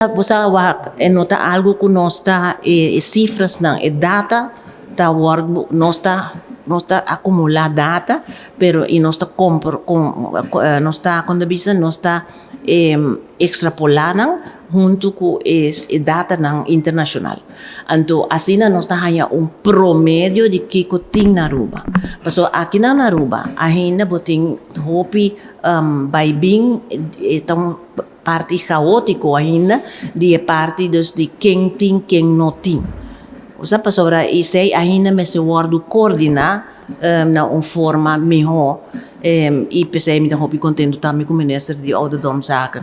Bo sa wak, e no ta algu ku nos ta, e sifrasnan, e data ta wòrdu, nos ta akumulá data, pero i nos ta kompr, nos ta, kon ta bisa, nos ta ekstrapolá nan huntu ku e datanan internashonal. Anto asina nos ta haña un promedio di kiko tin na Aruba. Pasobra aki na Aruba ainda bo tin hopi bai bin, e ta un parti kaótiko ainda di e parti dus di ken tin, ken no tin. Osea, pasobra esei ainda mester wòrdu koordiná na un forma mihó i p'esei mi ta hopi kontentu tambe ku minister di ouderdomszaken,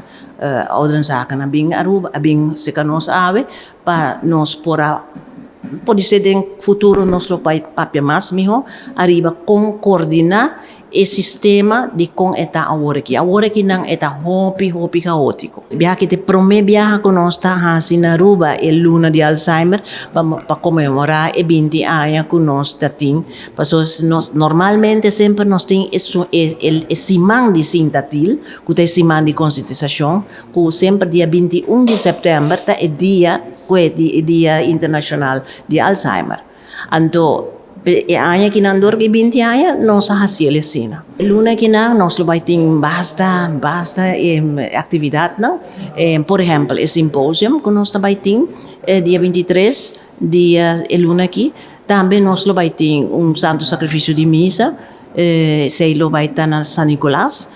ouderenzaken a bin Aruba, a bin serka nos awe pa nos por a podisé den futuro nos lo bai papia mas mihó ariba kon koordiná e sistema di kon e ta awor aki. Awor aki nan e ta hopi hopi kaótiko. Biaha aki ta e promé biaha ku nos ta hasi na Aruba e luna di Alzheimer pa konmemorá e 20 aña ku nos ta tin. Pasobra nos normalmente semper nos tin e siman di Sintatil, ku ta e siman di konsientisashon, ku semper dia 21 di sèptèmber ta e dia ku e dia internashonal di Alzheimer. Anto e aña akinan dor ku e 20 aña nos a hasi el asina. E luna akinan nos lo bai tin basta basta aktividatnan. Por ehèmpel e simposium ku nos ta bai tin dia 23 di e luna aki. Tambe nos lo bai tin un santo sakrifisio di misa. Esei lo bai ta na San Nicolas.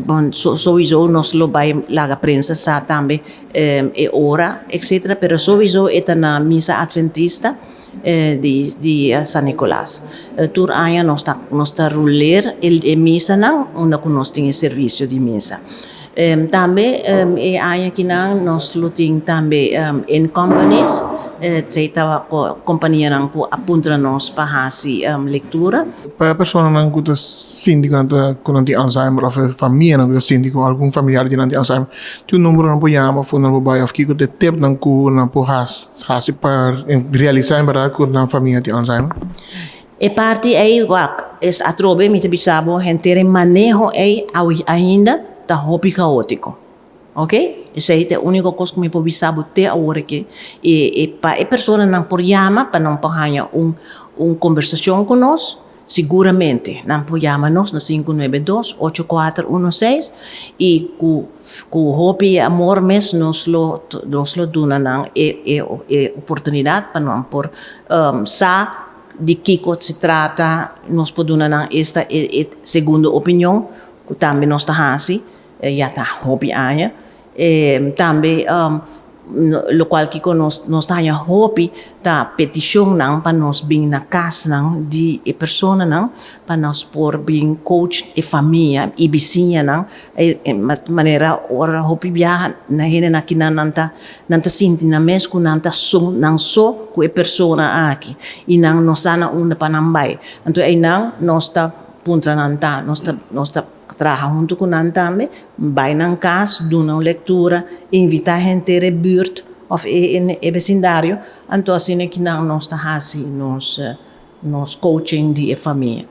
Bon, souiso nos lo bai laga prensa sa tambe e ora, etcetera, pero souiso e ta na misa adventista di San Nicolas. Tur aña nos ta ruleer e misanan unda ku nos tin e servisio di misa. Tambe e aña akinan nos lo tin tambe in companies, esei ta kompanianan ku a puntra nos pa hasi lektura. Pa e personanan ku ta sinti ku nan tin Alzheimer òf e famianan ku ta sinti ku algun familiar di nan tin Alzheimer, tin un number nan por yama òf nan por bai òf kiko ta e tipnan ku nan por hasi pa realisá en bèrdat ku nan famia tin Alzheimer? E parti ei wak es atrobe mi ta bisa bo henter e maneho ei ainda ta hopi kaótiko. Ok, esei ta e úniko kos ku mi por bisa bo te awor aki. I pa e personanan por yama pa nan por haña un kombersashon ku nos, siguramente nan por yama nos na 592-8416 i ku hopi amor mes nos lo duna nan e oportunidat pa nan por sa di kiko se trata, nos por duna nan esta e segundo opinion ku tambe nos ta hasi ya ta hopi aña. Tambe lokual kiko nos ta haña hopi ta petishonnan pa nos bin na kasnan di e personanan pa nos por bin coach e famia i bisiñanan manera ora hopi biaha na hendenan akinan nan ta sinti nan mes ku nan ta so nan so ku e persona aki i nan no sa na unda pa nan bai. Anto einan nos ta puntra nan ta nos ta traha huntu ku nan tambe, bai nan kas, duna un lektura, invitá henter e buurt òf e besindario, anto asina kinan nos ta hasi nos coaching di e famia.